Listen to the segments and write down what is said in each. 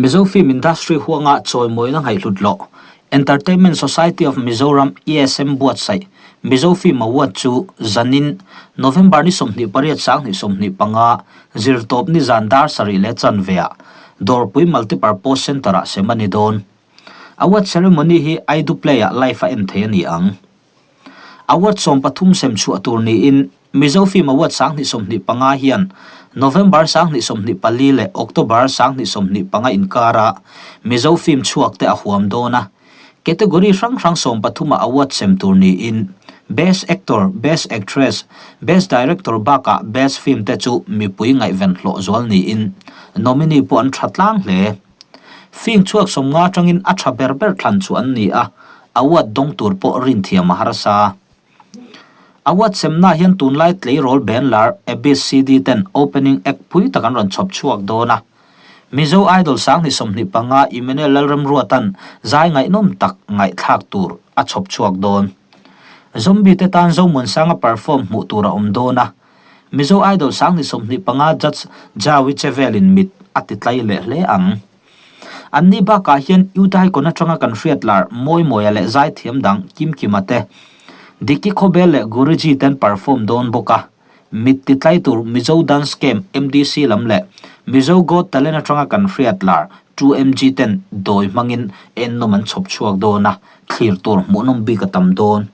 Mizo film industry huanga chawimawina ngaihhlut loh Entertainment Society of Mizoram, ESM, buatsaih Mizo Film Award chu zanin November ni 28 2025 zirtawp ni zan dar sarih leh chanveah Dawrpui Multipurpose Centre-ah sem a ni dawn. Award ceremony hi Aidu Play-ah live a en thei a ni ang. Award 13 sem chhuah tur niin Mizo Film Award 2025 hian November 2024 leh October 2025 inkara Mizo film chhuak te a huam dawn a. Category hrang hrang 13 ah award sem tur niin Best Actor, Best Actress, Best Director bakah Best Film te chu mipui ngaihven hlawh zual niin nominee pawh an tha tlang hle. Film chhuak 50 atangin a tha ber ber thlan chu an ni a, award dawng tur pawh rinthiam a harsa. Award semna hian tunlai tleirawl banlar Abyss CD ten opening act pui tak an rawn chhawp chhuak dawn a. Mizo Idol 2025 Emmanuel Lalremruatan zai ngaihnawm tak ngaihthlak tur a chhawp chhuak dawn. Zombie te tan Zomuansanga perform hmuh tur a awm dawn a. Mizo Idol 2025 judge Jawi Chevelin mit a ti tlai leh hle ang. Anni bakah hian Utaikon atanga kan hriat lar Mawimawia leh zaithiam dang Kimkima te, Diki Khawbel leh Guruji ten perform dawn bawk a. Mit ti tlai tur Mizo Dance Camp, MDC, lam leh Mizo Got Talent atanga kan hriat lar 2MG ten dawi hmangin ennawm an chhawp chhuak dawn a, thlir tur hmuhnawm bik a tam dawn.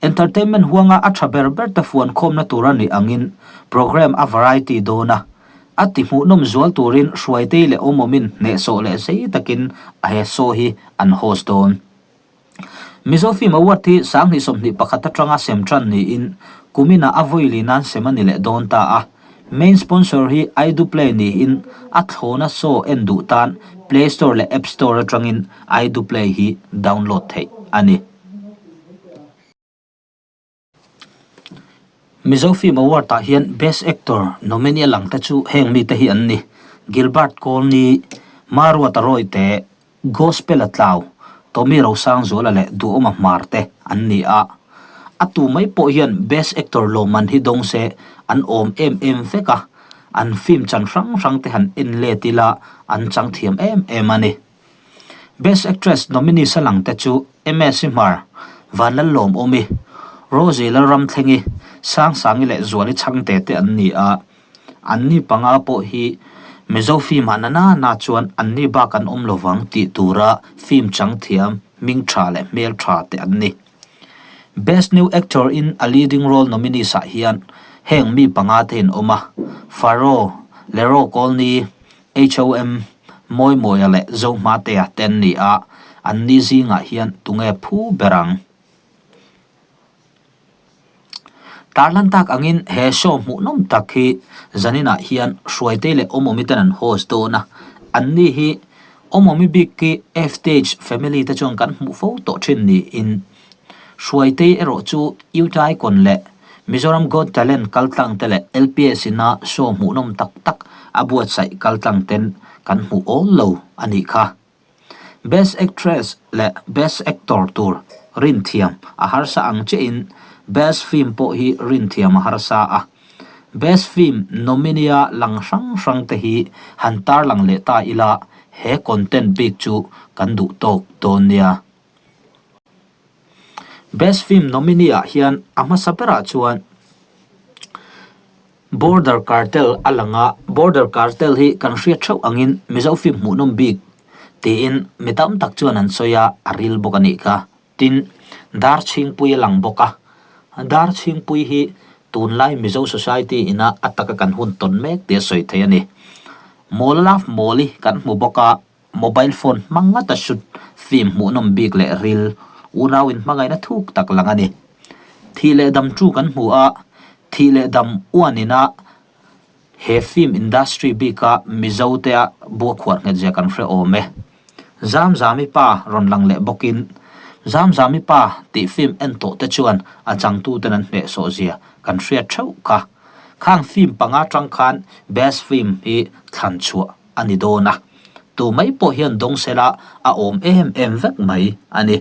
Entertainment huanga a tha ber ber te fuan khawmna tur a nih angin programme a variety dawn a, a ti hmuhnawm zual turin Hruaitei leh Awmawmin hnehsawh leh zei takin a he show hi an host dawn. Mizo Film Award hi 2021 atanga sem tan niin kuminah a vawi nan sem a ni leh dawn ta a. Main sponsor hi Aidu Play niin a thlawna show en duh tan Play Store leh App Store atangin Aidu Play hi download theih a ni. Mizo Film Award ah hian Best Actor nominee a lang te chu heng mite hi an ni, Gilbert Colney, Maruata Rawite, Gospel a Tlau, Tommy Rosangzuala leh Duhawma Hmar te an ni a. A tu mai pawh hian Best Actor lawmman hi dawng se an awm em em vek a, an film chan hrang hrang te han en let ila an chang thiam em em a ni. Best Actress nominees a lang te chu Msi Hmar, Vanlallawm Awmi, Rosie Lalramthlengi, Sangsangi leh Zuali Chhangte te an ni a. Anni panga pawh hi Mizo film ah na na na chuan anni bak an awm lovang tih tura film chang thiam, hming tha leh hmel tha te an ni. Best New Actor in a Leading Role nominees ah hian heng mi panga te in awm a, Faro, Lero Colney, HOM, Mawimawia leh Zohmatea te an ni a, anni zingah hian tunge phu ber ang? Tarlan tak angin he show hmuhnawm tak hi zaninah hian Hruaitei leh Awmawmi ten an host dawn a, anni hi Awmawmi bik hi FTH family te chuan kan hmuh fo tawh thin niin Hruaitei erawh chu Utaicon leh Mizoram Got Talent kaltlang te leh LPS ina show hmuhnawm tak tak a buatsaih kaltlang ten kan hmuh awl lo a nih kha. Best Actress leh Best Actor tur rinthiam a harsa ang chiahin Best Film pawh hi rinthiam a harsa a. Best Film nominee-a lang hrang hrang te hi han tarlang leh ta ila he content bik chu kan duh tawk dawn nia. Best Film nominee ah hian a hmasa berah chuan Border Cartel a lang a, Border Cartel hi kan hriat theuh angin Mizo film hmuhnawm bik tiin mi tam tak chuan an sawi a, a ril bawk a nih kha. Tin, Darchhingpui a lang bawk a, Darchhingpui hi tunlai Mizo society ina a taka kan hun tawn mek tih a sawi thei a ni. Mawl love Mawli kan hmu bawk a. Mobile phone hmang ngata shoot film hmuhnawm bik leh ril unau in hmangaihna thuk tak lang a ni. Thih leh dam chu kan hmu a, thih leh dam uan ina he film industry bika Mizo te a buakhuar nghet zia kan hre awm e. Zamzami pa rawn lang leh bawkin Zamzami pa tih film en tawh te chuan a changtu ten an hnehsawh zia kan hriat theuh kha. Khang film panga tang khan best film hi thlan chhuah a ni dawn a, tu mai pawh hian dawng sela a awm em em vek mai a ni.